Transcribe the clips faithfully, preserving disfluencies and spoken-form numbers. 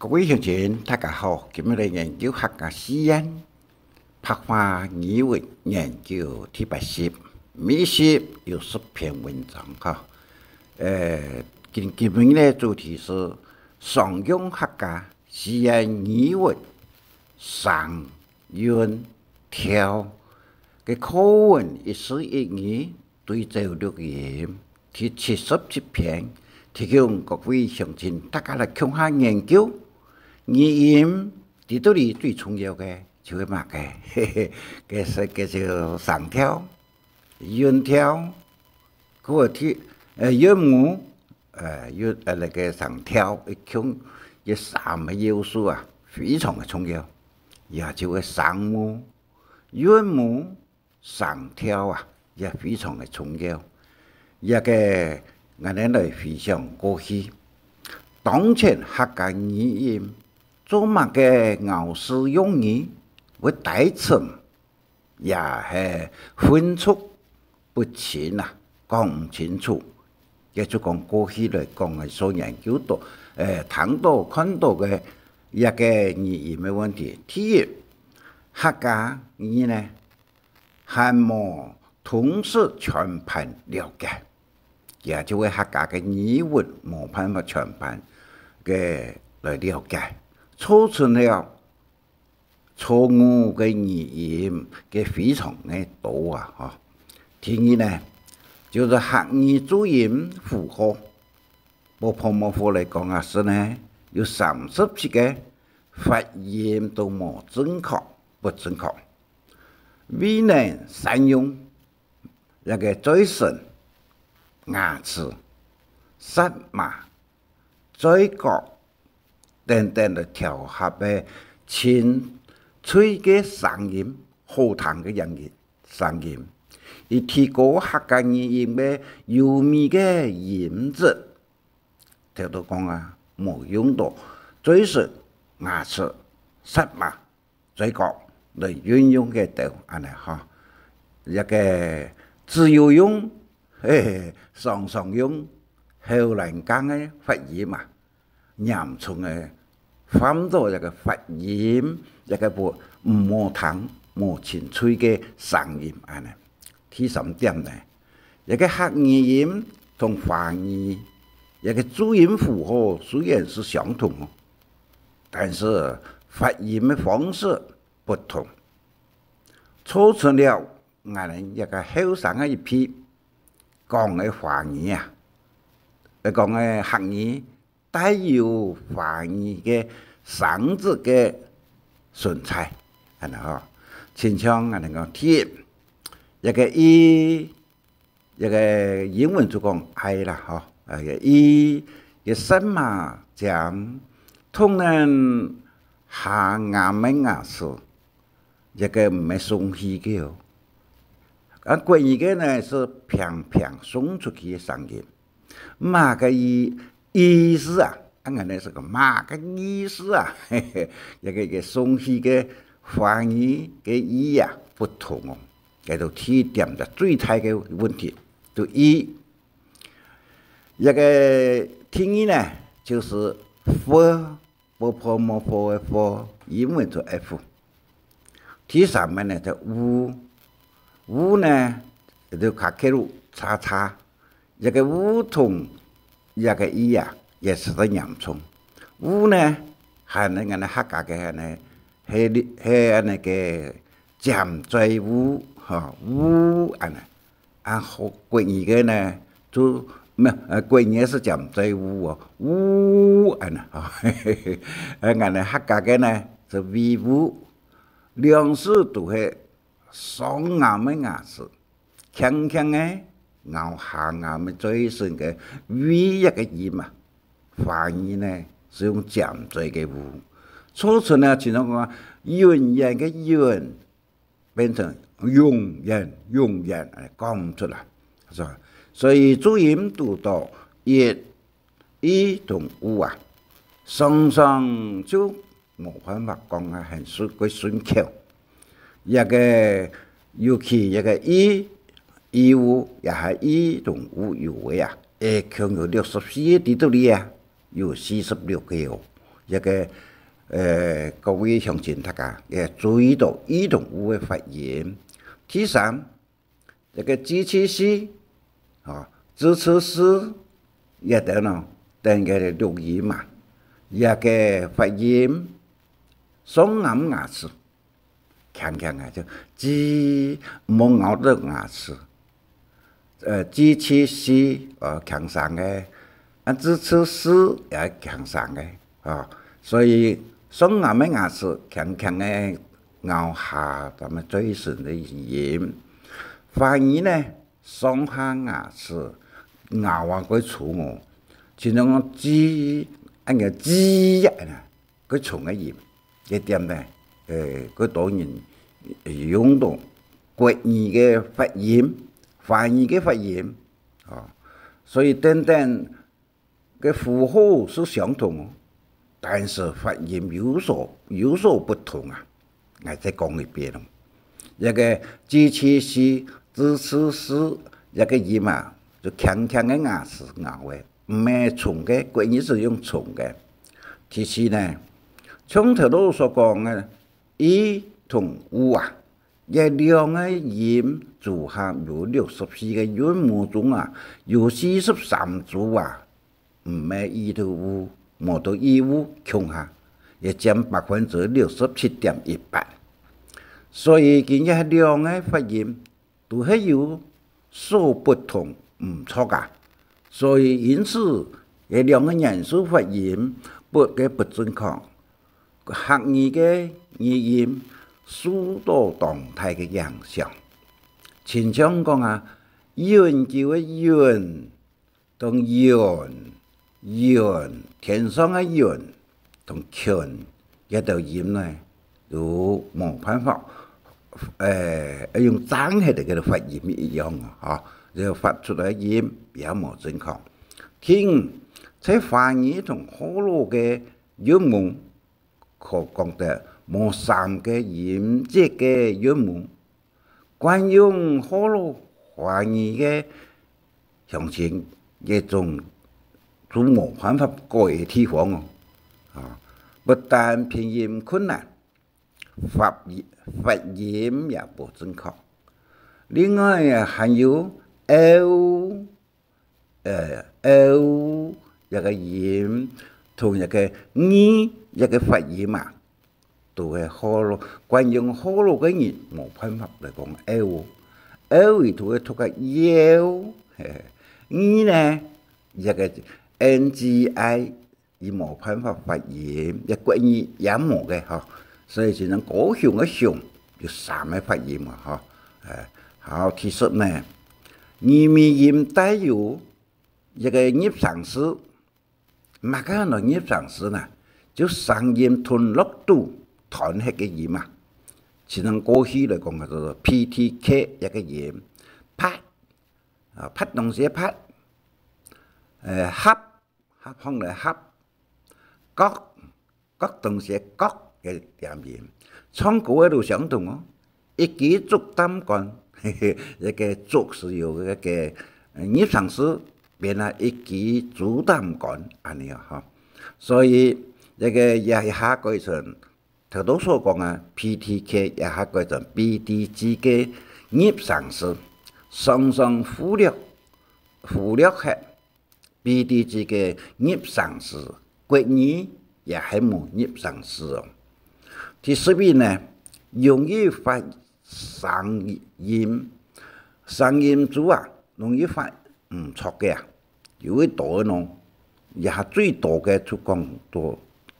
各位鄉親，大家好，今日來研究客家四縣白話語文研究第八十，每十有十篇文章哈。呃，今，今日个主題係常用客家四縣語文聲、韻、調个課文一字一語 對照錄音，第七十七篇，提供各位鄉親大家來共下研究。語音在這裡最重要个就係麼个？嘿嘿，該係，該就聲調、韻調，過去，呃，韻母，呃，韻，呃，該个聲調，一共這三个要素啊，非常个重要，也就係聲母、韻母、 聲調啊，也非常个重要。這个，𠊎等來回想過去，當前客家語音做麼个咬字用語會帶沉，也係混濁不清啊，講毋清楚。這就講過去來講个所研究到，呃，聽到、看到个這个語音个問題。第一，客家語呢， 還無通識全盤了解，也就係客家个語文無辦法全盤个來了解，造成了錯誤个語音个非常个多啊，吼。第二呢，就係客語注音符號，啵、婆、莫、佛來講啊，係呢，有三十七个發音都無正確、不正確。 未能善用這个嘴唇、牙齒、舌嫲、嘴角等等來調合个清脆个聲音、好聽个聲音、聲音，以提高客家語音个優美个音質。頭拄講啊，無用到嘴唇、牙齒、舌嫲、 嘴角來運用个兜，恁呢吼。這个只有用，嘿嘿，常常用喉嗹腔个發音啊，嚴重个犯到這个發音，這个不，毋好聽、無清脆个聲音，恁呢。 第三點呢，這个客語音同華語，這个注音符號雖然係相同哦，但是發音个方式不同，造成了𠊎等這个後生个一輩講个華語啊，呃，講个客語 帶有華語个聲子个存在，恁呢吼。親像恁呢講，第一，這个E，這个英文就講I啦，吼，啊，這个E，這舌嫲尖，同等下頷个牙齒， 這个毋係送氣个哦。啊，國語个呢係平平送出去个聲音。麼个意，意思啊？啊，𠊎等係講麼个意思啊？嘿嘿，這个，這个送氣个華語个意啊，不同哦。這就第一點个最大个問題，就意。這个第二呢，就係F， 啵、婆、莫、佛个佛，英文就F。第三个呢，就烏。烏呢，就較刻度差差。這个烏同這个E啊，也係在嚴重。烏呢，還恁呢客家个恁呢，係，係恁呢个尖嘴烏，吼，烏恁呢。 啊，學國語个呢，就，毋係，呃，國語係尖嘴烏哦，烏，恁呢，吼。啊，𠊎等客家个呢，係V烏，兩字都係上頷个牙齒，輕輕个咬下頷个嘴唇个V一个音啊。華語呢，係用尖嘴个烏，造成呢，親像講，永遠个永， 變成永遠，永遠，哎，講毋出來，係吧？所以注音堵到一、E同U啊，常常就無辦法講啊，很順，過順口。這个，尤其這个E、E U，也係E同U有个啊，一共有六十四个在這裡啊，有四十六个哦。這个，呃，各位鄉親大家，也注意到i同u个發音。第三，這个G七四，吼，支持四，這兜呢，等个錄音嘛，這个發音，上頷牙齒， 輕輕个，就G，毋好咬到牙齒。呃，G七四，呃，輕聲个，啊，支持四也輕聲个，啊，所以上頷个牙齒輕輕个咬下咱們嘴唇个音。華語呢，上下牙齒咬啊，過粗哦，像講G，恁个G啊，恁个。 較重个音。這點呢，呃，較多人用到國語个發音、華語个發音，哦，所以等等个符號係相同哦，但是發音有所，有所不同啊。𠊎再講一遍哦，這个支持四，支持四，這个音啊，就輕輕个牙齒咬个。 毋係重个，國語係用重个。其次呢，像頭先所講个i同u啊，這兩个音組合有六十四个韻母中啊，有四十三組啊，毋係i同u，無同i u共下，也佔百分之六十七點一八。所以佢這兩个發音 都係有所不同，毋著啊。所以因此，這兩个元素發音不，个不準確，客語个語音受到當大个影響。親像講啊，永久个永， 同雲，雲，天上个雲，同群，這兜音呢，都無辦法，呃，用正確个發音一樣啊，吼，就發出來音也無準確。第五，在華語同學老个韻母， 可講得無三个音節个韻母，慣用學老華語个鄉親，這種就無辦法改个地方哦。啊，不但拼音困難，發音，發音也無準確。另外啊，還有L， 呃，L這个音，同這个語這个發音啊，都係學老，慣用學老个人無辦法來講L。L佢都會讀个L，嘿，語呢，這个N G I，佢無辦法發音，這國語也無个吼，所以只能高雄个雄，有三个發音嘛吼。呃，好，其實呢， 語尾音帶有一个入聲字，麼个安到入聲字呢？就聲音吞落肚，吞忒个音啊。像過去來講，叫做P T K一个音，拍，啊，拍東西个拍，呃，合，合放个合，角， 角東西个角个點音。唱歌个都相同哦，一支竹擔竿，嘿嘿，這个竹係有這个，呃，入聲字，變啊一支竹擔竿，恁呢啊，吼。所以，這个這下改成，頭先所講啊，P T K這下改成B D G个入聲字，常常忽略，忽略忒。 B D G个入聲字，國語也係無入聲字哦。第十位呢，容易發聲音，聲音組啊，容易發毋著个啊，有幾多个呢？也最多个就講到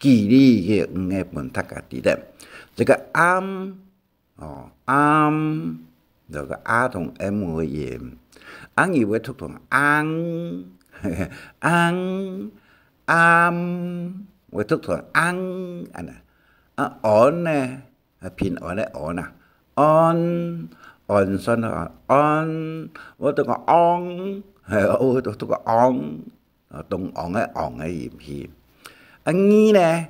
舉例个五个分大家知得。這个暗， 哦，am，有个a同m个音。啊，你會讀成ang，ang，am，會讀成ang，恁呢。啊，安呢？啊，平安个安啊。安，安算个安，安，會讀个ang，會讀，讀个ang。 啊，當昂个昂个音去。啊，語呢，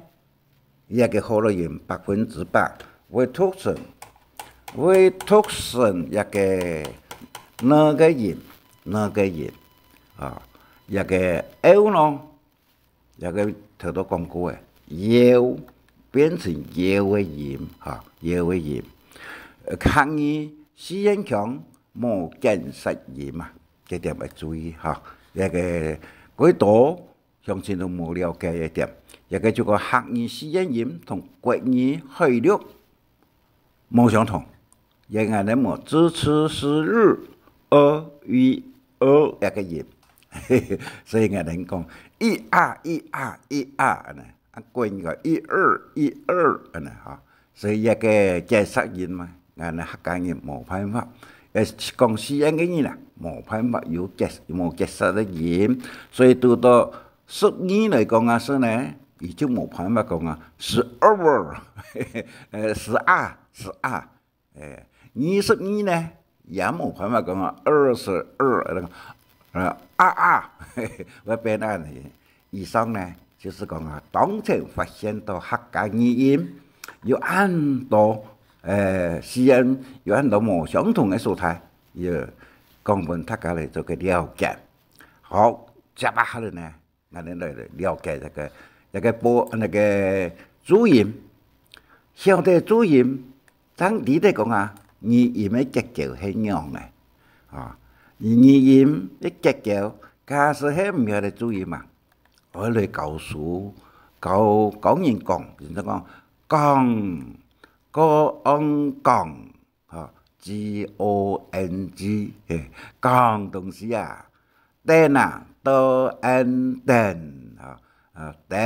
這个學老音百分之百會讀成，會讀成這个n个音，n个音。啊，這个l呢，這个頭先講過个，腰，變成腰个音，哈，腰个音。呃，客語四縣腔無間歇音啊，這點愛注意哈。這个幾多鄉親都無了解一點，這个就講客語四縣音同國語海陸無相同。也𠊎等無支持是日，呃，一，呃，一个音。所以𠊎等講，一啊，一啊，一啊，恁呢。啊，國語講一二，一二，恁呢哈。所以這个間歇音嘛，𠊎等客家人無辦法。也是講四縣个人啦，無辦法有間，無間歇个音。所以拄到十二來講啊，係呢，佢就無辦法講啊，十二，呃，十二，十二。 哎，二十二呢，也無辦法講啊，二十二，那個，呃，啊啊，會變恁呢。以上呢，就係講啊，當前發現到客家語音有恁多，呃，四縣有恁多無相同个所在，也講分大家來做个了解。好，接下來呢， 𠊎等來了解這个，這个播，那个注音。曉得注音，正知得講啊，語音个結構係仰仔。啊，語音个結構，假使係毋曉得注音嘛，愛來教書，教，教人講，人家講，講，講，講， 吼，G O N G，嘿，講東西啊，等啊，D N等，吼，啊，等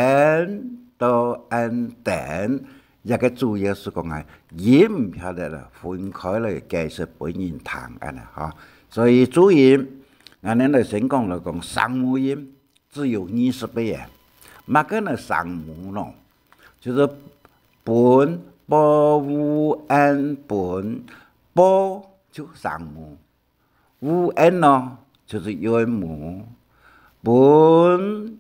，D N等，這个主要係講啊，音曉得啦，分開來解釋分人聽，恁呢，吼。所以注音，𠊎等來先講來講聲母音。 只有二十个耶。麼个呢聲母咯？就係本、ㄅ、ㄐ、ㄢ、本，ㄅ就聲母，ㄐ、ㄢ咯，就係韻母。本，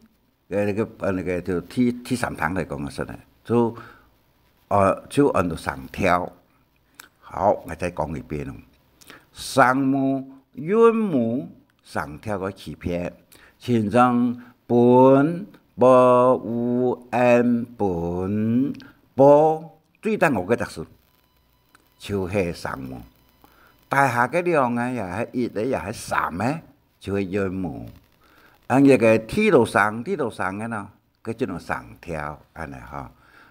呃，那个，呃，那个就第，第三堂來講个係呢，就，呃，就安到聲調。 好，𠊎再講一遍哦。聲母、韻母、聲調个區別，親像本、ㄅ、ㄐ、ㄢ、本、ㄅ，最大我个特色，就係聲母。底下个兩个也係一个，也係三个，就係韻母。恁一个第六聲，第六聲个呢， 个這種聲調，恁呢吼。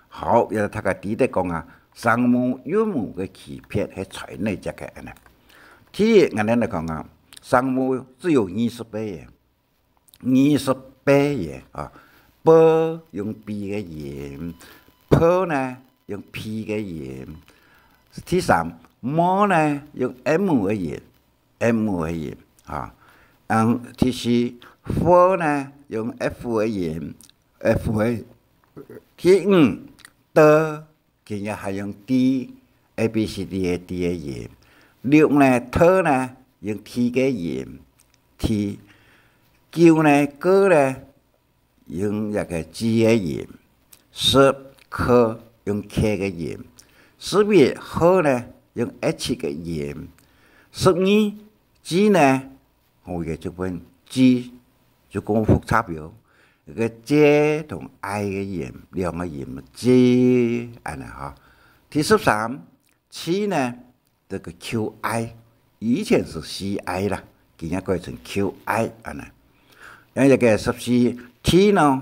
好，也大家知得講啊，聲母、韻母个區別係在哪隻个恁呢。第一，𠊎等來講啊，聲母只有二十个耶，二十个耶啊。ㄅ用B个音，ㄆ呢用P个音。第三，ㄇ呢用M个音。 M个音，哈。嗯，第四，ㄈ呢，用F个音，F个。第五，ㄉ，佢也還用D，A B C D个D个音。六呢，ㄊ呢，用T个音，T。九呢，ㄍ呢， 用這个G个音，十，ㄎ，用K个音，十一，ㄏ呢，用H个音，十二，G呢，吼，也就分G，就講複雜喲。這个J同I个音，兩个音，J，恁呢吼。第十三，C呢， 這个QI，以前係CI啦，今日改成QI恁呢。像這个十四T呢，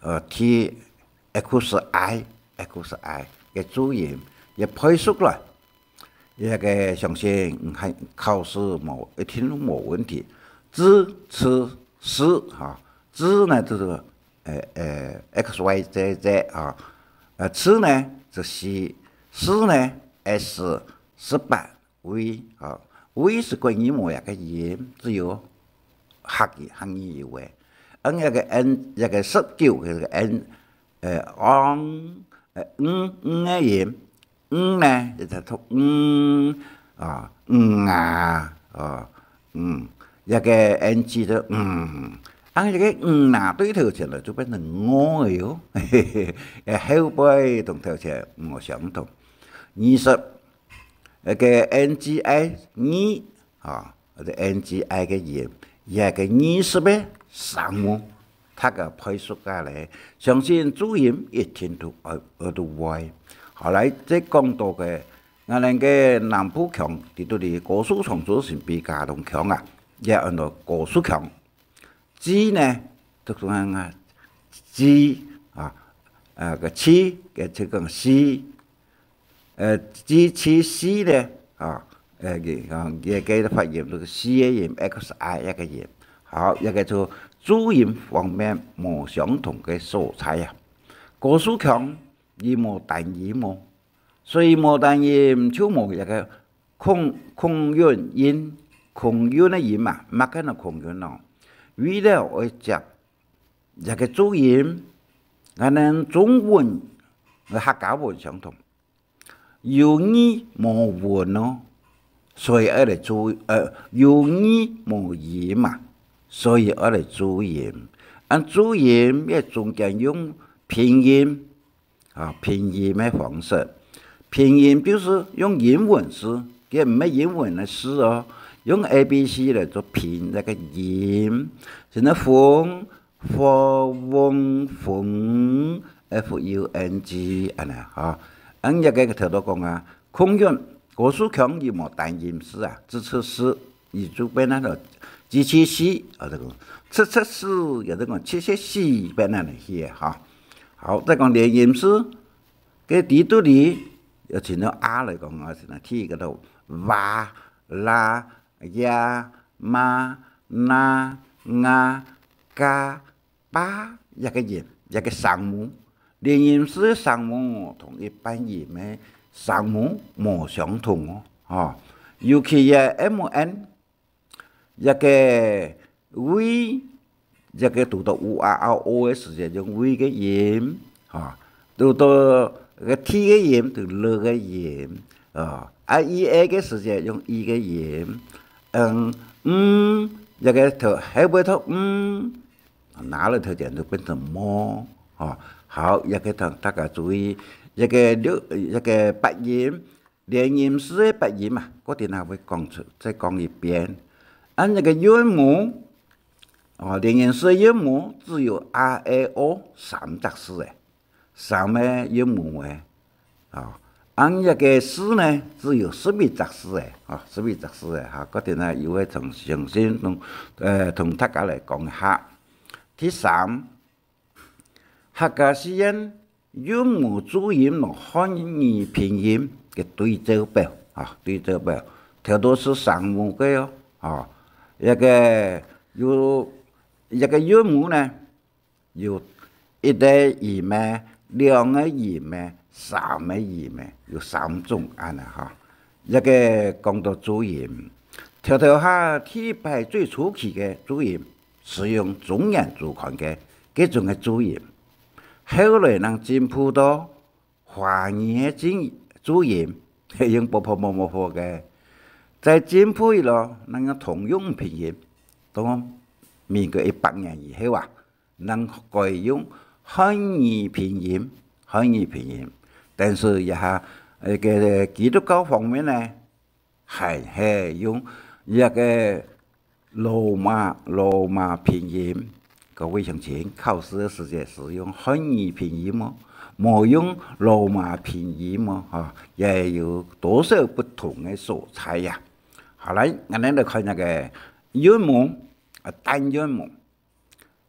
呃，TXI，XI个注音也配熟了。這个相信你看考試無，一定無問題。支、持、時哈，支呢就係呃呃XYZZ哈，呃，持呢就係四，四呢S，十八 V，吼，V係國語無這个音，只有客語，客語有个。嗯，這个N，這个十九，這个N，呃，ang，呃，ng，ng个音，ng呢，就讀ng，啊，ng啊，啊，嗯，這个NG就嗯，啊，這个ng啊，對頭前來就變成ng个喲，嘿嘿嘿，後背同頭前無相同。二十， 該个NGI二，吼，或者NGI个音，也个二十个聲母，讀个倍速个咧，相信注音一定都愛，愛都會。好，來，這講到个，𠊎等个南部腔，在這裡高樹腔就係比佳冬腔啊，也安到高樹腔。G呢，就講啊，G啊，呃，个G，个就講C，呃，G、C、C呢，啊，呃，佢講，佢个發音就是C个音，X、I一个音。好，一个就注音方面無相同个所在啊。高樹腔，佢無單音哦，所以無單音就無一个 共，共韻音，共韻个音嘛，麼个呢共韻咯？為了愛接這个注音，𠊎等中文个客家文相同，有義無文咯，所以愛來注，呃，有義無音嘛，所以愛來注音。啊，注音个中間用拼音， 啊，拼音个方式。拼音就係用英文字，佢毋係英文个字哦，用A B C來做拼該个音，像係風，風，風，F U N G，恁樣哈。恁樣个頭先講啊，共韻，高樹腔佢無單音字啊，只出字，佢就變成了G七四，啊，這个七七四，也就講七七四，變成了去哈。 好，再講連音字，該在這裡，又像到啊來講啊，像到第一个都哇、啦、呀、嘛、那、啊、嘎、巴，一个音，一个聲母。連音字个聲母同一般音个聲母無相同哦，吼。尤其个M N， 一个V，一个讀到U R R O个時節用V个音，吼，讀到个T个音，讀L个音，哦，啊，E A个時節用E个音，嗯，嗯，一个讀，後尾讀嗯，拿了頭前就變成摸，吼。好，一个同大家注意，一个六，一个八音， 連音字个發音嘛，過等下會講出，再講一遍。恁樣个韻母，哦，連音字个韻母只有A、E、O三隻字个，三个韻母个，哦，恁樣个字呢，只有十一隻字个，哦，十一隻字个，哈，過等下又會同詳細同，呃，同大家來講一下。第三， 客家四縣韻母注音摎漢語拼音个對照表，啊，對照表，頭都係聲母个哦，啊，一个有，一个韻母呢，有一个音个、兩个音个、三个音个，有三種恁樣哈。一个講到注音，頭頭下第一擺最初期个注音， 使用中原周刊个該種个注音，後來正進步到華語个注，注音，係用啵啵啵啵啵个。再進步一落，正用通用拼音，到民國一百年以後啊，正改用漢語拼音，漢語拼音。但是這下，呃，个基督教方面呢， 還係用這个羅馬，羅馬拼音。各位鄉親，考試个時節係用漢語拼音哦，無用羅馬拼音哦，哈，也有多少不同个所在呀。好，來，𠊎等來看這个韻母，啊，單韻母。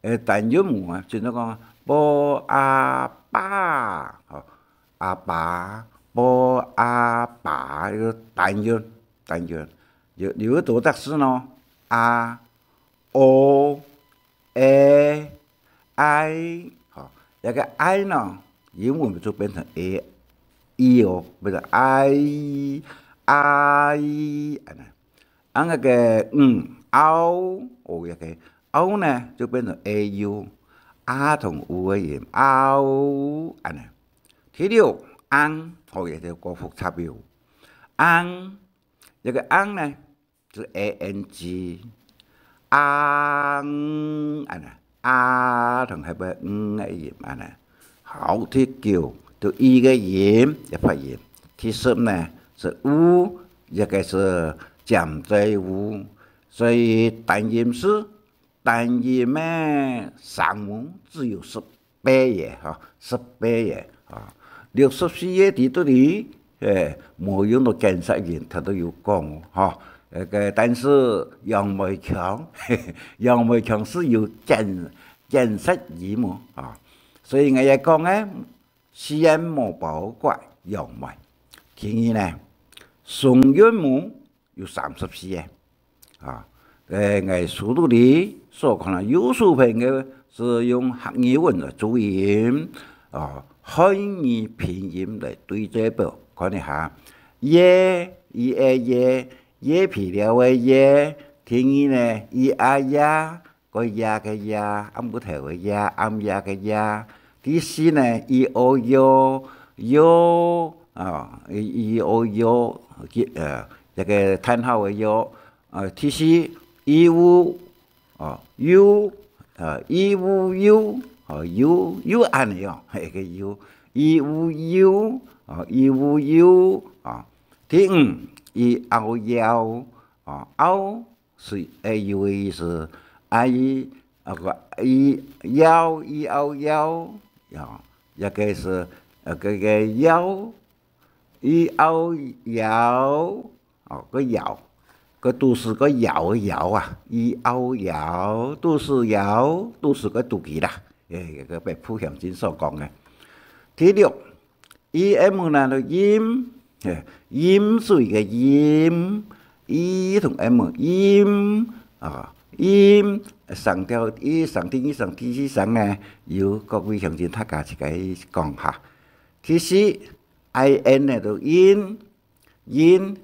呃，單韻母啊，就係講，ㄅㄚㄅㄚ，吼，阿爸，ㄅㄚㄅㄚ，一个單韻，單韻。有，有多隻字呢？a、o、e、i，吼，這个i呢，英文就變成e，e哦，變成i，i，恁樣。 恁樣个，嗯，au，哦，這个au呢，就變成au，a同u个音，au，恁樣。第六，ang，哦，這个較複雜喲。ang，這个ang呢，就ang，ang，恁樣，a同後尾ng个音，恁樣。好，第九，就i个音，个發音。第十呢，係u，這个係尖嘴u。 所以單音字，單音个聲母只有十八个，吼，十八个，啊。六十四个在肚裡，誒，無用到檢舌音，頭拄有講，吼。該个，但是楊梅腔，楊梅腔係有檢，檢舌音哦，啊。所以𠊎也講呢，四縣無包括楊梅。第二呢，雙韻母 有三十四个。啊，誒，𠊎書肚裡所看到右手片个係用客語文來注音，啊，漢語拼音來對照表，看一下。夜，一个夜，夜皮寮个夜，第二呢，一啊夜， 該夜个夜，暗晡頭个夜，暗夜个夜。第四呢，i、o、u，u，啊，i、i、o、u，呃，一个嘆號个u。呃，第四，i、u，哦，u，呃，i、u、u，哦，u，u恁樣哦，一个u，i、u、u，哦，i、u、u，哦。第五，i、ao、iao，哦，ao 係，誒，有个意思。啊，i，啊，个，i，iao，i、ao、iao，呀，這个係，呃，个，个iao，i、ao、iao，哦，个iao，个肚屎个枵个枵啊，i、ao、iao，肚屎枵，肚屎个肚臍啦，誒，个北部鄉親所講个。第六， i、m呢，就飲，誒，飲水个飲，i同m，飲，啊，飲，聲調，一聲、第二聲、第四聲呢，由各位鄉親大家自家講哈。第四，i、n呢，就印，印，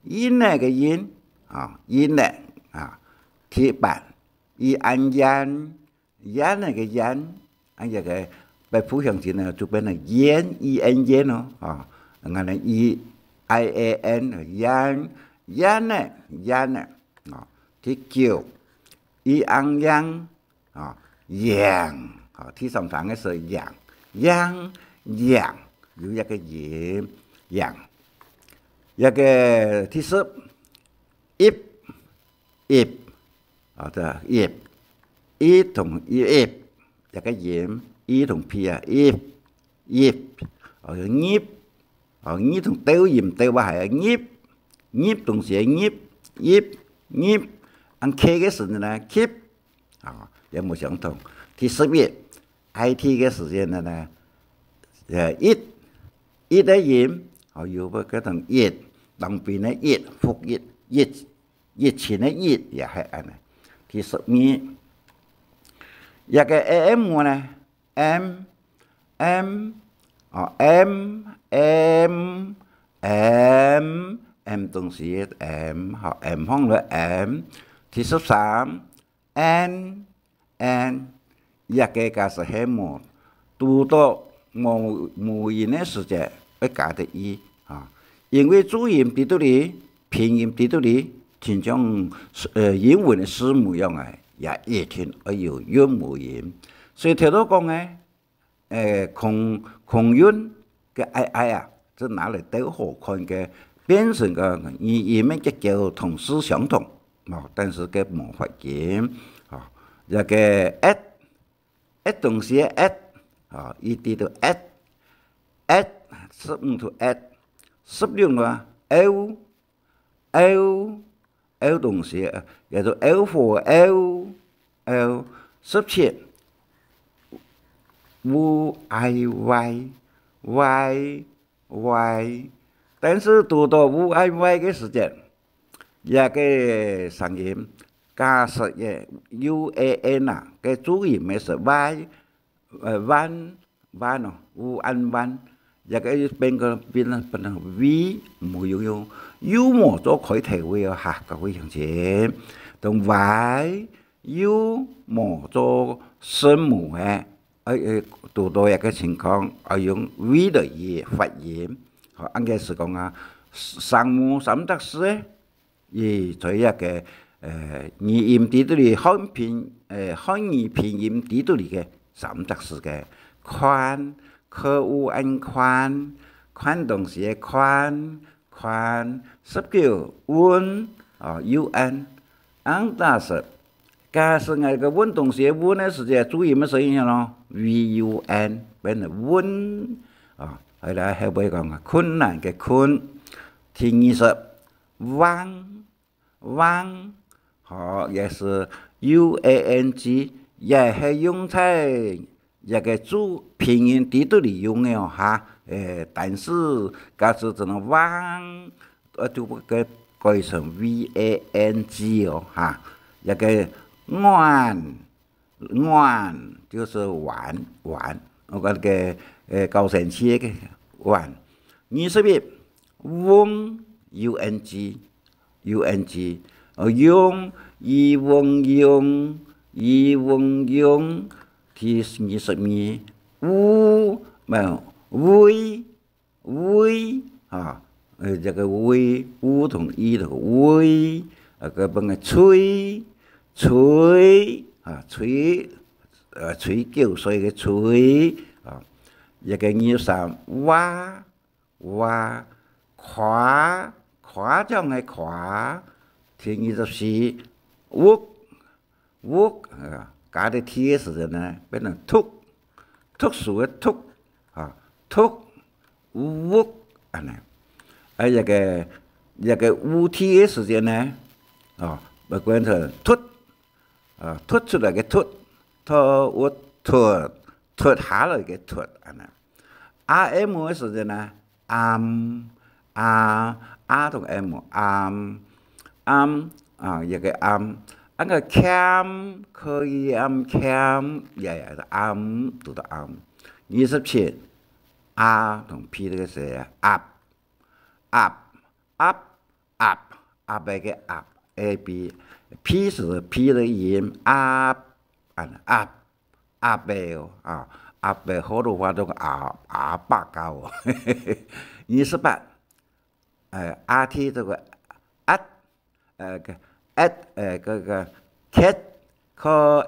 印仔个印，啊，印仔，啊，第八，i、an、ian， 燕仔个燕，啊，這个北部鄉親呢，就變成燕，E N燕哦，啊，𠊎等E I A N，燕，燕仔，燕仔，啊，第九，E ang yang，啊，yang，啊，第三聲个係yang，yang，yang，有一个音，yang。這个第十，ip，ip，啊，對，ip，i同i，ip， 這个音，i同p啊，ip，ip，哦，入，哦，入同鬥音鬥啊，係啊，入，入東西个入，入，入，恁k个時節呢，keep，啊，也無相同。第十一，I T个時節呢，呢，呃，it，it个音，哦，有个个同it，當兵个it，服役，役，役前个役，也係恁呢。第十二，這个M呢， M，M，哦，M，M，M，M東西个M，好，M項个M。第十三，N，N，這个假使係無，堵到無，無音个時節，愛加个E，啊，因為注音在肚裡，拼音在肚裡，親像，呃，英文个字母樣啊，也一定愛有韻母音。所以頭先講个， 誒，空，空韻个I I啊，就拿來鬥好看个，變成个語音个結構同時相同，哦，但是个無發音，哦，這个at，at東西个at，哦，一直都at，at，十五都at，十六啊，L， L，L東西，也就L for L，L，十七，U I Y，Y，Y，但是堵到U I Y个時節，這个聲音，假使个U A N啊，个注音个係Y，呃，one，one哦，有恁one，這个變个，變，變成V，無用用，又無做開頭位哦，哈，各位鄉親。同Y，又無做聲母个，呃，呃，堵到這个情況，愛用V來發音。好，恁个係講啊，聲母三隻字个， 佢在這个，呃，語音在肚裡，漢拼，呃，漢語拼音在肚裡个三隻字个，寬，K U N寬，寬東西个寬，寬，十九，un，哦，U N，恁樣式，假使𠊎个運動鞋運个時節，注意麼个聲音咯？V U N，變成運。啊，後來後尾講啊，困難个困。第二十，uang，uang，好，也係U A N G，也係用在這个注拼音底肚裡用个哦，哈。誒，但是假使只能uang，呃，就會改成V A N G哦，哈。這个uan，uan就係玩，玩，𠊎个，呃，搞神奇个玩。二十一，ung，U N G，U N G，哦，用，i ung用，i ung用。第二十二，u，無，ui，ui，啊，呃，這个ui，u同i同ui，啊，个分个吹，吹，啊，吹，呃，吹狗水个吹，啊，這个二十三，ua，ua，誇，誇張个誇。第二十四，uk，uk，啊，加个T个時節呢，變成讀，讀書个讀，啊，讀，uk，恁呢。啊，這个，這个U T个時節呢，哦，會變成突，啊，突出來个突，突，uk，突， 脱下來个脱，恁呢。R M个時節呢，am，啊，R同M，am，am，啊，這个am，恁个cam，可以am，cam，也，也係am，讀到am。二十七，R同P个時節，up，up，up，up，up个up，A B，P係P个音，up，恁呢，up。 鴨仔哦，啊，鴨仔好多話都鴨，鴨爸教哦。二十八，呃，R T這个at，呃，个at，呃，个，个cat，call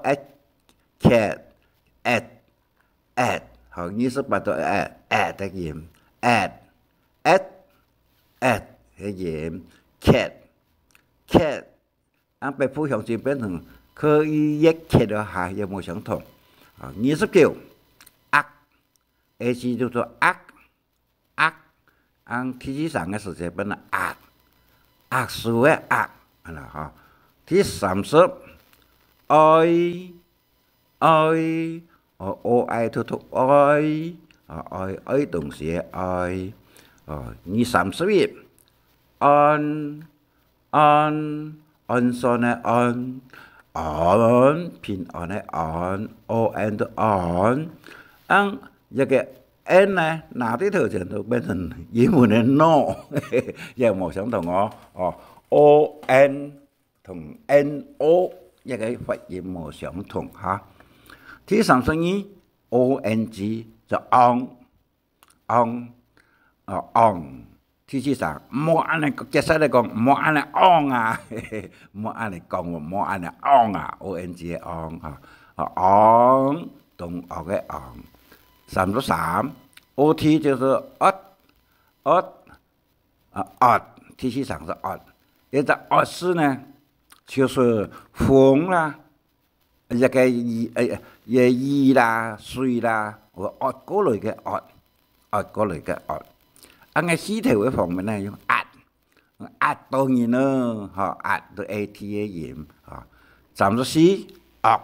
at，cat，at，at，好，二十八都at，at个音，at，at，at个音，cat，cat。 啊，北部鄉親變成可以越劇了哈，也無相同。啊，二十九，齧，A G讀做齧，齧，啊，第四聲个時節變成齧，齧手个齧，恁呢哈。第三十，愛， 愛，哦，O I讀讀愛，啊，愛，愛東西个愛。哦，二三十一，安，安，安全个安，安，平安个安，O N讀安。恁這个N呢，拿在頭前都變成英文个no，也無相同哦。哦，O N 同N O這个發音無相同哈。第三十二，O N G就on，on，哦，on。第四聲，莫恁呢，解釋來講，莫恁呢on啊，莫恁呢講，莫恁呢on啊，O N G个on哈，啊，on，同學个on。三十三，O T就係ot，ot， 啊，ot，第四聲係ot。這隻ot字呢，就係風啦，這个雨，呃，這雨啦、水啦，會ot過來个ot，ot過來个ot。啊，𠊎氣頭个方面呢，用at，at到人咯，吼，at到A T个音，吼。三十四，惡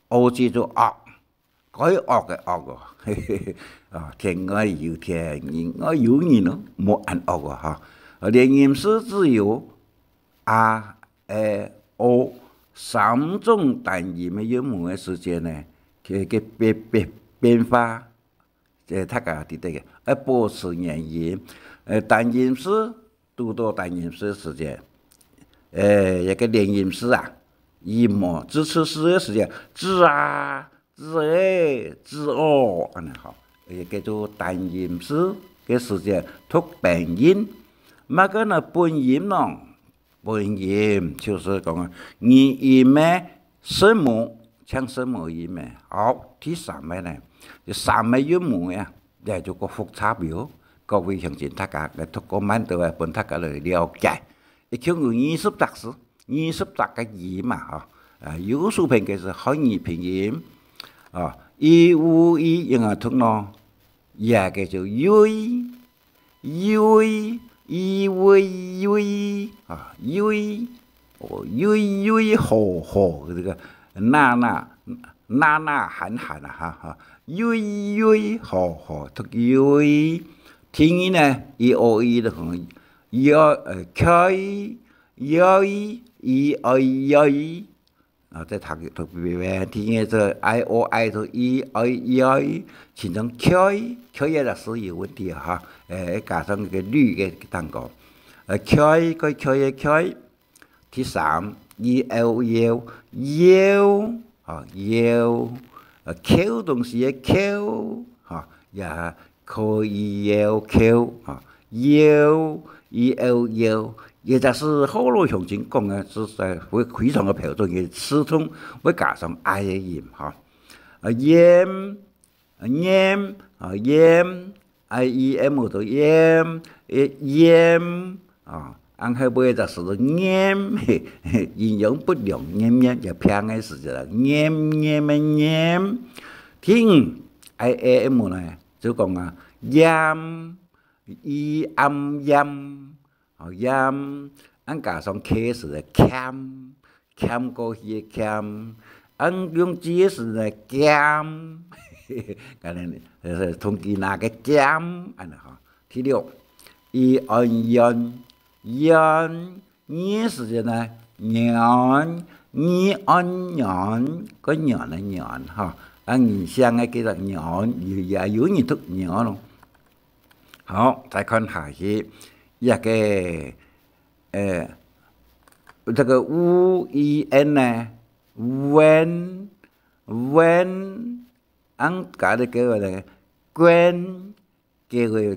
，O G就惡。 該惡个惡哦，啊，天外有天，人外有人哦，無恁惡哦，哈。連音字只有a、e、o三種單音个韻母个時節呢，佢个變，變，變化，這大家知得个，愛保持原音。呃，單音字 堵到單音字時節，誒，一个連音字啊，一無，字次字个時節，字啊，字誒，字哦，恁呢吼，也叫做單音字个時節，讀本音。麼个呢，本音咯？本音就係講語音个聲母，像聲母音个。好，第三个呢，就三个韻母呀。 這就較複雜了。各位鄉親，大家來讀較慢兜仔，分大家來了解。一共有二十隻字，二十隻个音嘛，吼。啊，右手片个係漢語拼音，啊，i、u、i，應該讀咯，也个就瑞，瑞，i、u、i，瑞，啊，瑞，哦，瑞瑞和和，這個呐呐，呐呐喊喊啊，哈，哈，瑞瑞和和，讀瑞。第二呢，i、o、i的可能，i、o，呃，開， i、i、i、i，啊，再讀，讀，第二隻i、o、i讀i、i、i，i，其中開，開个字係有問題哈，誒，加上一個綠个單詞，呃，開，該開个開。第三，i、o、iu，iu，啊，iu，呃，抾東西个抾，哈，也 可以要求啊，要，要，要，也就是福佬鄉親講个，係在非，非常个標準，也詞中會加上i个音哈。啊，iêm，啊，iêm，啊，iêm，i、e、m讀iêm，呃，iêm，啊，然後尾就係iêm，營養不良，iêm，iêm，也病个時節啦，iêm，iêm个iêm。第五，i、a、m呢， 就講啊，iam，i、am、iam，哦，iam，恁加上k个時節，欠，欠過去个欠，恁用g个時節，兼，可能，呃，同佢拿个兼，恁呢吼。第六，i、on、ion，ion， 二个時節呢，ion，i、on、ion，个ion个ion，哈，啊，人姓个叫做ion，也，也有人讀ion咯。好，再看下去，這個，呃，這個u、i、n呢，uon，uon，恁加个叫做呢，quên， 叫佢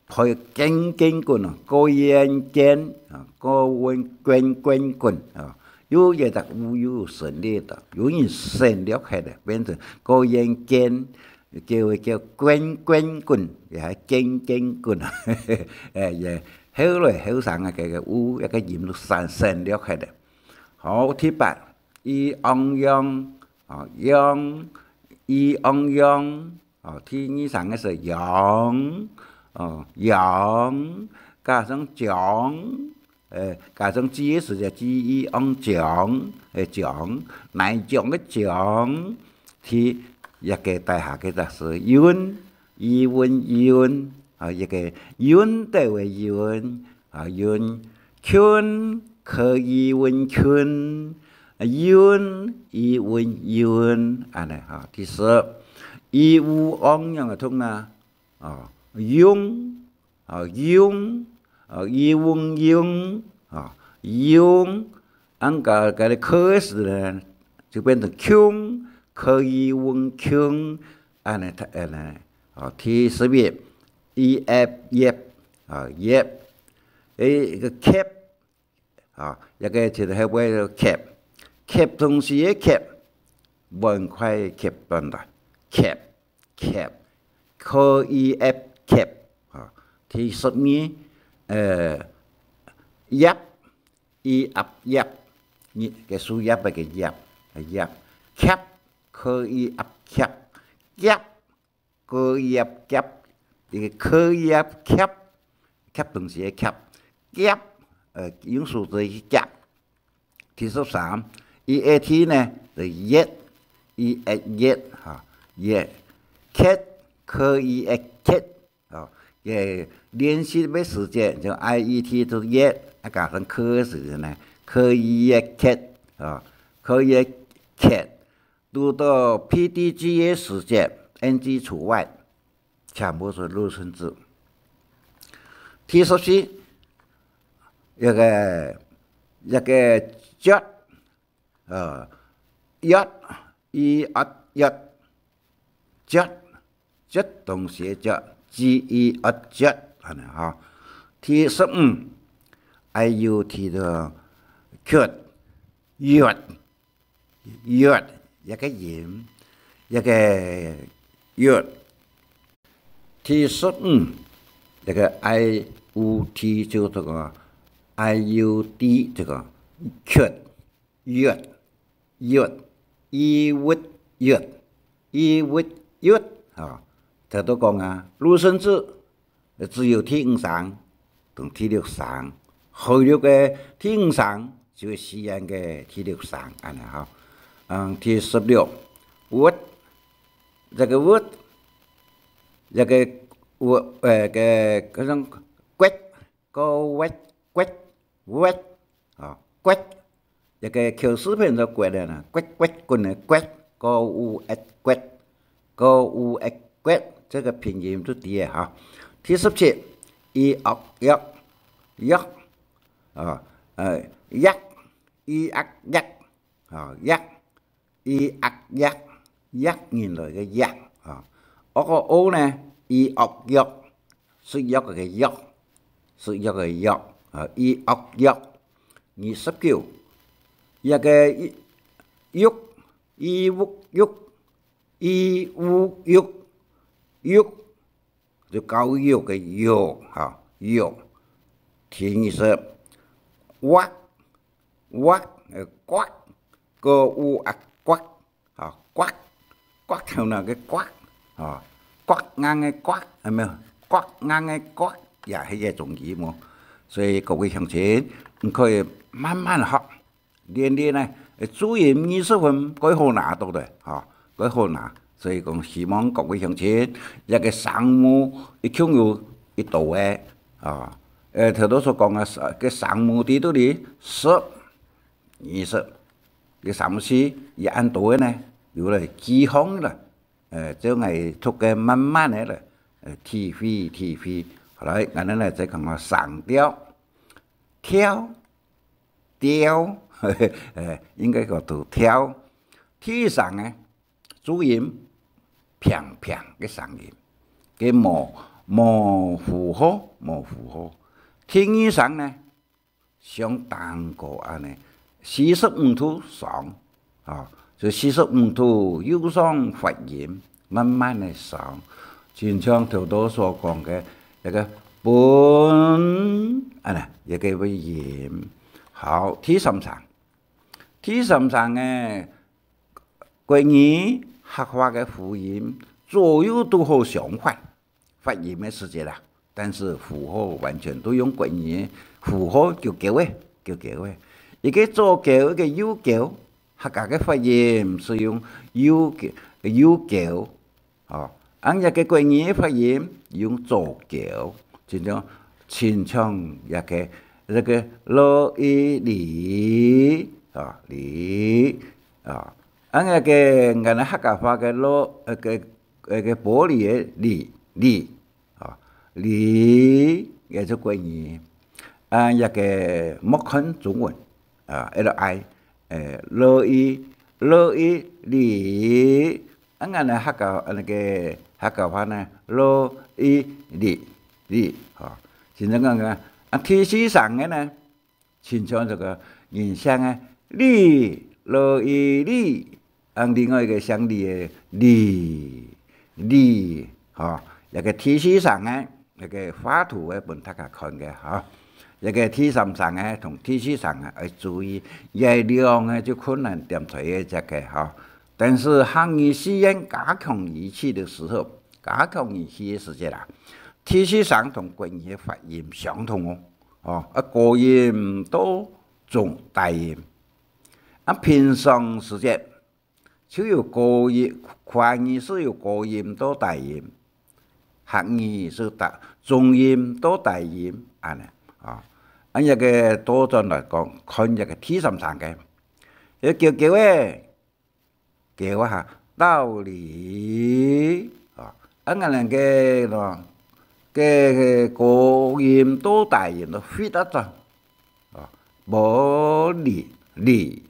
配肩，肩胛啊，過眼肩啊，過眼肩，肩胛啊，有一隻u又省略个，有人省略忒个，變成過眼肩，叫佢叫肩，肩胛，也係肩，肩胛啊。誒，也後來後生个，該個u，一個音都省，省略忒个。好，第八，i、ang、iang，啊，iang，i、ang、iang， 哦，第二聲个係iang，哦，iang，加上將，誒，加上g个時節，g、i、ang、將，誒，將，泥漿个漿，第一個底下个就係iun，iun，iun，啊，一個運動个運，啊，運，勤，可以運勤，啊，運，i、un，iun，恁呢，哈。第十，i、u、ong仰般讀呢？ 啊，用，啊，用，啊，用，用，啊，用，恁个，个个k个時呢，就變成窮，可以用窮，恁呢，恁呢，啊，第十一，i、ep，iep，啊，iep，誒，一個cap， 啊，一個就係會cap，cap東西个cap，碗筷个cap，等等，cap，cap，k、i、ep，cap，啊，第十二，呃，葉，i、ap，葉，你，个樹葉个葉，葉，cap，k、i、ap，cap，夾， k、i、ap，夾，一個k、i、ap，夾，夾東西个夾，夾，呃，用手指去夾。第十三，i、et呢，就iet，i、et，iet，哈，iet，ket，k、i、et，ket，哦，个練習个時節，就i、et讀iet，啊，加上k个時節呢，k、i、et，ket，哦，k、i、et，ket。 讀到P D G个時節，N G除外，全部係入聲字。第十四，一個，一個jet，呃，jet，i、ot，jet，jet，jet東西个jet，G、i、ot，jet，恁呢哈。第十五，I、u、t个cut，iut。 iut，一個音，一個iut。第十五，一個I、u、t就這個，I、u、t這個，iut，iut，月，一物月，一物月，吼，頭拄講啊，入聲字，呃，只有第五聲同第六聲，後六个第五聲就係四縣个第六聲，恁呢吼。嗯，第十六，物，這个物，這个物，呃，个，个種骨，个物，骨，物，啊，骨，這个口字邊个骨个呢，骨，骨，滾个骨，个物，物，骨，个物，物，骨，這个拼音就知个哈。第十七，一，惡，藥，藥，啊，呃，藥，一，惡，藥，啊，藥，一，惡，藥，藥人來个藥，啊，惡个惡呢，一，惡，藥，食藥个藥，食藥个藥，啊，一，惡，藥。二十九，這个一，育，一，物，育，一，物，育，育，就教育个育，哈，育。第二十，挖，挖，呃，刮，个物，挖，刮，啊，刮，刮頭那个刮，啊，刮硬个刮，有沒有？刮硬个刮，也係一種語無？所以各位鄉親，你可以慢慢學，練練呢，呃，注音二十分，蓋好拿到个，哈，蓋好拿。所以講，希望各位鄉親，這个聲母一共有幾多个，啊，呃，頭拄所講个，个聲母在這裡，十、二十，个聲母係恁多个呢，有了幾項了。 呃，照𠊎讀个慢慢个來，呃，體會，體會。好，來，𠊎等來再講个聲調。調，調，呃，應該講讀調。第一聲呢，注音，平平个聲音，个無，無符號，無符號。第二聲呢， 像蛋糕恁呢，四十五度上，啊，就四十五度向上發音，慢慢个上，親像頭拄所講个，該个本，恁呢，一个尾音。好，第三聲，第三聲呢，國語客話个輔音，左右都好相反。 發音个時節啦，但是符號完全都用國語，符號勾勾个，勾勾个。一个左勾，一个右勾，客家个發音係用右勾，右勾，哦，恁樣个國語个發音用左勾，親像，親像這个，這个lo、i、li，哦，li，哦，恁樣个，𠊎等客家話个lo，呃，个，呃，个玻璃个li，li， 啊，li，也就國語，啊，這个莫看中文，啊，L I，誒，lo、i，lo、i，li，啊，𠊎等客家，啊，該个客家話呢，lo、i，li，li，吼，親像講个，啊，第四聲个呢， 親像這个人姓个李，lo、i、李，啊，另外一个姓李个李，李，吼，這个第四聲个，這个畫圖个分大家看个，吼。這个第三聲个同第四聲个愛注意，這兩个就困難點在這个，吼。但是客語四縣加強語氣的時候，加強語氣个時節啦，第四聲同國語个發音相同哦。 哦，啊，高音到中低音。啊，平常時節，就有高音，華語係有高音到低音，客語係打中音到低音，恁呢，啊。啊，這个倒轉來講，看這个第三聲个，要勾勾个， 勾啊，道理，啊，啊，𠊎等个咯，个，个高音到低音都fit得著，啊，無理，理，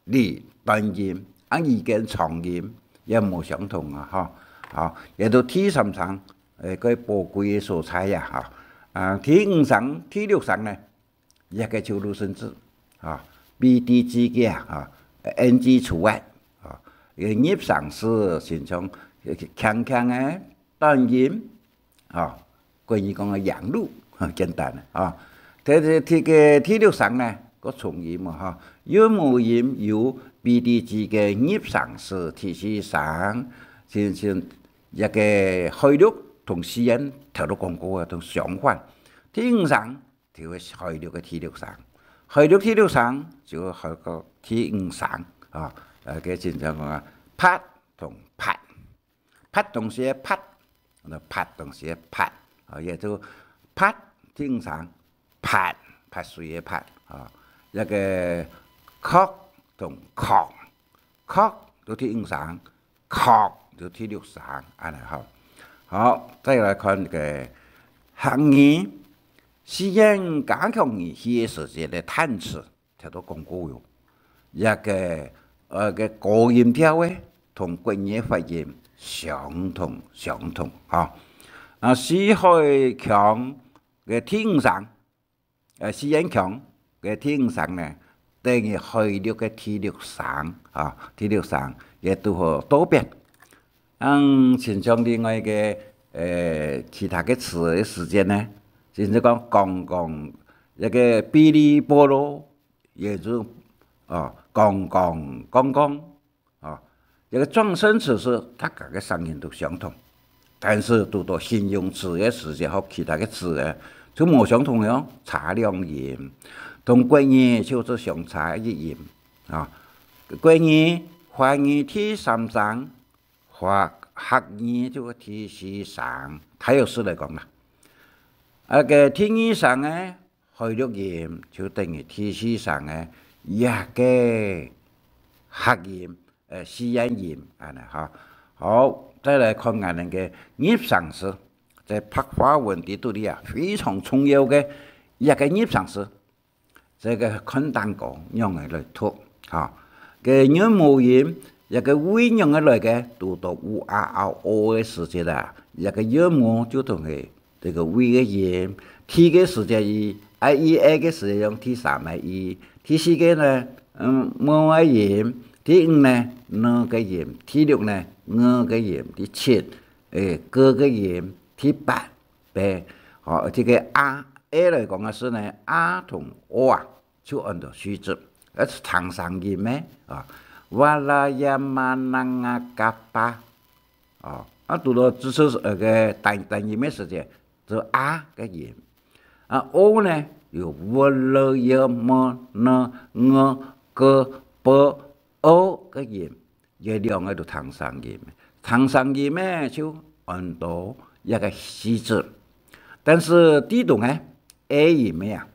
理，短音，啊，語言長音也無相同啊，吼，啊，也都第三聲，誒，个寶貴个所在呀，哈，啊，第五聲、第六聲呢， 這个就入聲字，啊，B D字个啊，啊，N G除外，啊，入聲字親像輕輕个短音，啊，國語講个陽入，啊，簡單个，啊。第，第，第个第六聲呢，个重音嘛，哈，韻母音由 B D G个入聲字第四聲，親像一个海陸同四縣頭拄講過个，同相反。第五聲就係海陸个第六聲，海陸第六聲就係海陸个第五聲啊。呃，个親像講啊，拍同拍，拍同時个拍，拍同時个拍，啊，也就拍第五聲， 潑，潑水个潑，啊，一个確同確，確就第五聲，確就第六聲，恁呢吼。好，再來看个客語，四縣加強語氣个時節个嘆詞，頭拄講過喲。一个，呃，个高音調个，同國語个發音相同，相同，吼。啊，四縣腔个第五聲， 呃，四縣腔个第五聲呢，等於海陸个第六聲，啊，第六聲也拄好倒反。嗯，親像另外个，呃，其他个詞个時節呢，甚至講講講，一个嗶哩波囉，也就，哦，講講講講， 哦，這个狀聲詞係大家个聲音都相同，但是堵到形容詞个時節和其他个詞呢，就無相同个哦，差兩音。同國語就係相差一音啊。國語、華語第三聲，華，客語就係第四聲。大約係來講啦，啊，个第二聲呢，海陸音就等於第四聲个這个客音，呃，四縣音，恁呢哈。好，再來看𠊎等个入聲字，在白話文裡肚裡啊，非常重要个一个入聲字。這个看頂高仰仔來讀，哈。个韻母音，這个位仰仔來个，堵到u、a、ao、o个時節啊，這个韻母就同佢 這个位个音，第个時節i，i、i、e个時節用第三个i，第四个呢，嗯，m个音，第五呢，n个音，第六呢，ng个音，第七，誒，g个音，第八，b。好，這个a、e來講个係呢，a同o啊，就安到虛字，而係長聲音个，啊，哇啦呀嘛啷啊嘎巴。 哦，啊，堵到之後，呃，个單，單音个時節，就a个音。啊，o呢，有w、l、y、m、n、ng、g、b、o个音，這兩个都長聲音。長聲音个就安到一个虛字。但是地動个，e音个啊，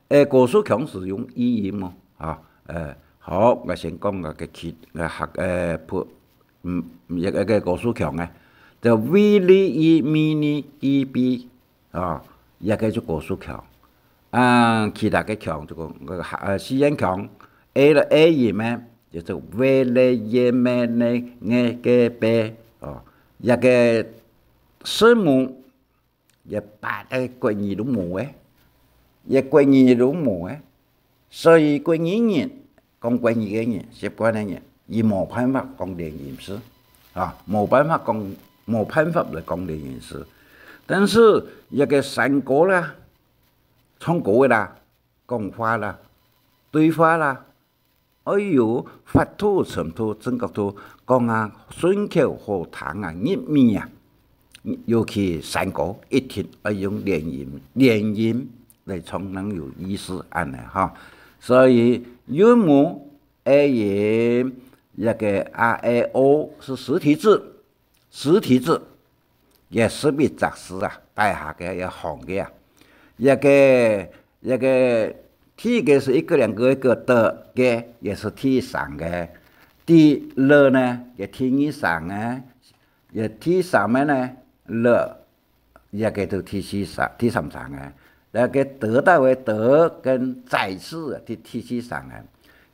誒，高樹腔係用e音哦，啊，誒，好，𠊎先講个，个其，个客，誒，普，嗯，一个，个高樹腔个，就v、l、i、m、n、g、b，啊，一个就高樹腔。啊，其他个腔就講，个客，呃，四縣腔，e了，e音个，就係v、l、y、m、n、g、b，哦，一个聲母 這八个國語都無誒，這國語都無誒。所以國語人，講國語个人，習慣个人，佢無辦法講連音字，啊，無辦法講，無辦法來講連音字。但是這个山歌啦，唱歌个啦，講話啦，對話啦， 愛有法度、程度、正確度，講啊順口好聽啊，入耳啊。尤其山歌一定愛用連音，連音來唱正有意思恁呢哈。所以韻母e音，這个a、e、o係實體字， 實體字，這十一隻字啊，底下个這行个啊，這个，這个第一个係一个兩个一个的个，這係第三个。第二呢，這第二聲个，這第三个呢，了，這个就第四聲，第三聲个。這个得到个得跟再次个第，第四聲个，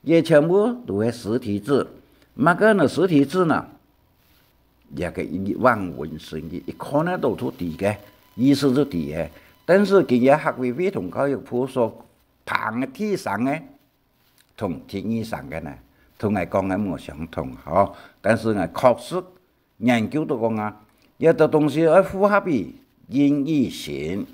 這全部都係實體字。麼个呢實體字呢？ 這个一望文生義，一看呢都知个，意思就知个。但是今日客委會同教育部所辦个第三个，同第二聲个呢，同𠊎講个無相同，吼。但是呢，確實研究到講啊，這个東西愛符合於音與形，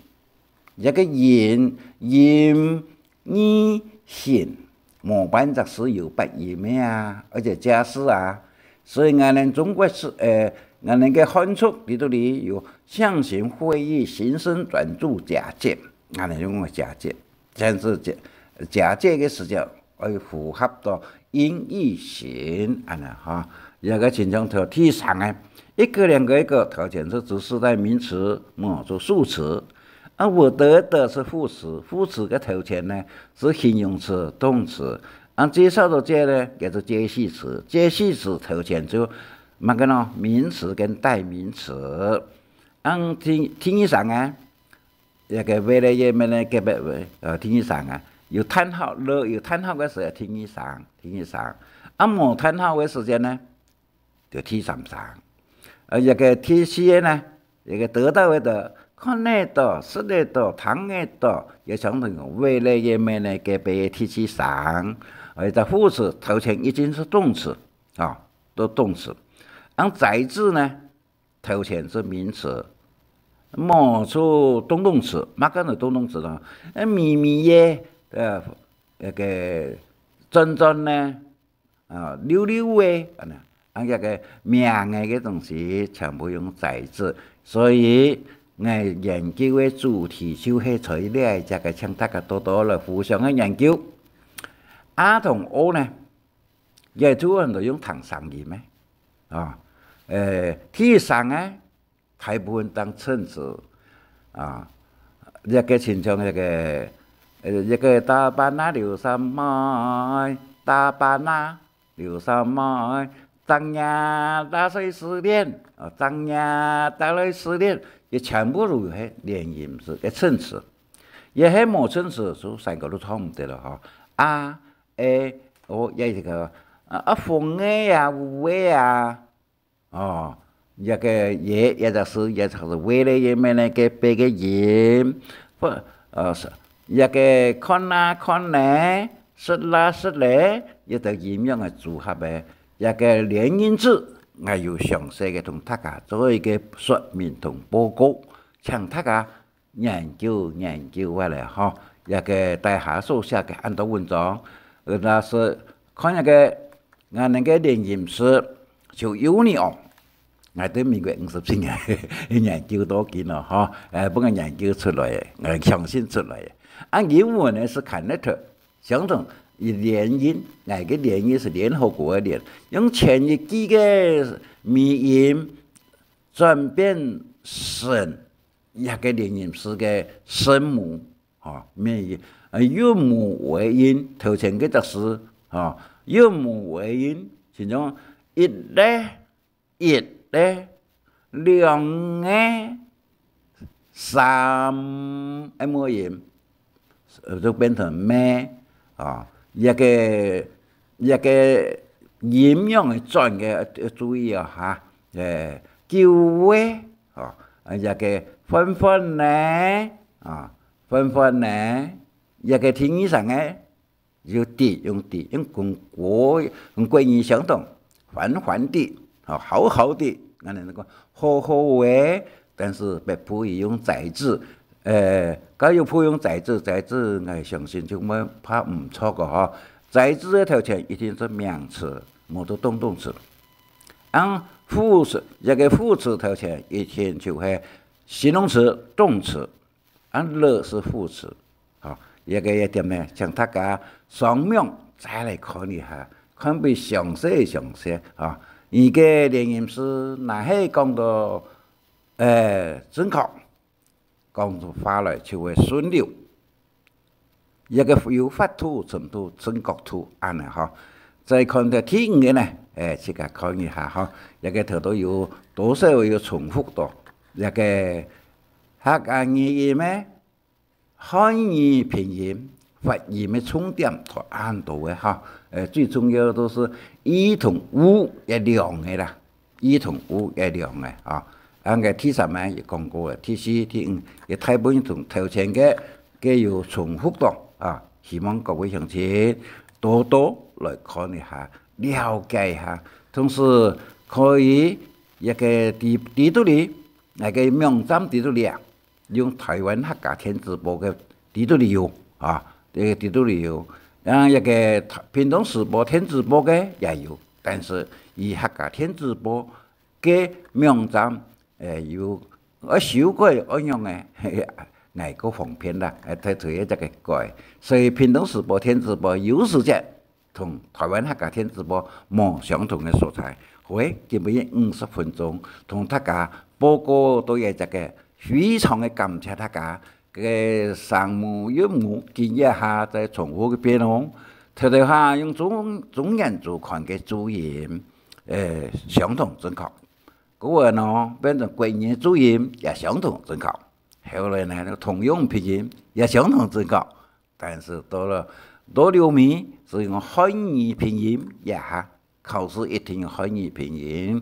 這个音，音與形，無半隻字有發音个啊，而且加字啊。所以𠊎等中國字，呃，𠊎等个漢族裡肚裡有象形、會意、形聲、轉注、假借，𠊎等用个假借，但是假，假借个時節，愛符合到音與形，恁呢哈。這个親像頭第三个，一個兩個一個，頭前是指示代名詞，末就數詞。 啊，我的的是副詞，副詞个頭前呢，是形容詞、動詞。啊，介紹到這呢，也是介系詞。介系詞頭前就麼个呢？名詞跟代名詞。啊，第，第二聲啊，這个為了也沒了，隔壁位，呃，第二聲啊，有嘆號，了有嘆號个時候，第二聲，第二聲。啊，無嘆號个時間呢，就第三聲。呃，這个第四个呢， 這个得到个得，看得到、食得到、聽得到，也相同用為了也沒了隔壁个第四聲。而且副詞頭前一定是動詞，啊，都動詞。啊，在字呢，頭前是名詞，末就動動詞，麼个係動動詞呢？呃，咪咪个，呃，那个轉轉呢， 啊，溜溜个，恁呢，啊，這个名个个東西全部用在字。所以，𠊎研究个主題就係在這一隻个，請大家多多來互相个研究。啊同O呢，也就很多用聽聲音个，啊，呃，第三个， 大部分當稱詞啊，這个親像這个，呃，這个打扮啊，留三妹，打扮啊，留三妹，當呀打碎絲鏈，啊，當呀打碎絲鏈，也全部都係連音字个稱詞。也係無稱詞，就三个都唱毋得了吼。啊，欸，哦，也一个，啊，啊，風个呀，雨个呀， 哦，這个也，也就是，也就是為了也沒了个別个音，不，呃，是，這个看啦看咧，食啦食咧，這个音樣个組合个，這个連音字，𠊎有詳細个同大家做一个說明同報告，請大家 研究研究啊咧吼，這个大家所寫个恁多文章，呃，若係看這个，𠊎等个連音字，就有呢哦。𠊎對民國五十七年研究到今咯吼，呃，分𠊎研究出來个，𠊎相信出來个。啊，英文呢係connector，相同，連音，𠊎个連音係聯合國个聯，用前一句个尾音轉變成 這个連音字个聲母，吼，咩，呃，韻母尾音，頭前个隻字，吼，韻母尾音，其中一个、一个、兩个、三个尾音，呃，就變成咩，啊，這个，這个音樣个轉个，要注意哦，哈，呃，久个， 哦，啊，這个歡歡呢，啊，歡歡呢，這个第二聲个，有的，用的，用跟國，跟國語相同，歡歡的，哦，好好的，恁呢講，好好个，但是北部佢用在字，呃，教育部用在字，在字，𠊎相信就毋會怕毋著个吼。在字个頭前一定係名詞，無就動動詞。 恁副詞，這个副詞頭前一定就係形容詞、動詞，恁了係副詞。吼，這个一點呢，請大家上網再來看一下，看分詳細詳細啊。你个連音字若係講到，呃，準確， 講出話來就會順溜。這个有法度、程度、準確度恁呢吼。再看到第五个呢，欸，自家看一下吼，這个頭都有多少有重複到。這个客家語音个漢語拼音、發音个重點都恁多个吼。呃，最重要都係i同u這兩个啦。 i同u這兩个啊。恁个第三个也講過个，第四、第五也大部分同頭前个，个有重複到啊。希望各位鄉親多多來看一下，了解一下，同時可以這个知，知道哩，這个網站知道哩啊，用台灣客家電子報个知道哩有啊，這个知道哩有，啊，一个屏東時報電子報个也有，但是以客家電子報个網站，誒，有愛修改愛用个，𠊎个方便啦，誒，推推一个改。所以屏東時報電子報有時節同台灣客家電子報無相同个所在。喂，今晡日五十分鐘，同大家報告到這个，非常个感謝大家。 个聲母韻母，今夜下再重複一遍哦。頭頭下用中，中原族群个注音，誒，相同準確。過後呢，變成國語个注音也相同準確。後來呢，通用拼音也相同準確。但是到了，到了尾，是用漢語拼音也下 考試一定用漢語拼音。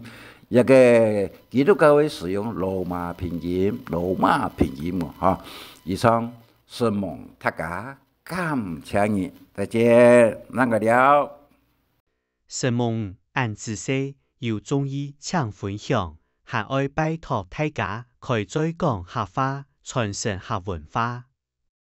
這个基督教會使用羅馬拼音，羅馬拼音哦，哈。以上，承蒙大家，感謝你，再見，恁个了。承蒙恁仔細，有中意請分享，還愛拜託大家開嘴講客話，傳承客文化。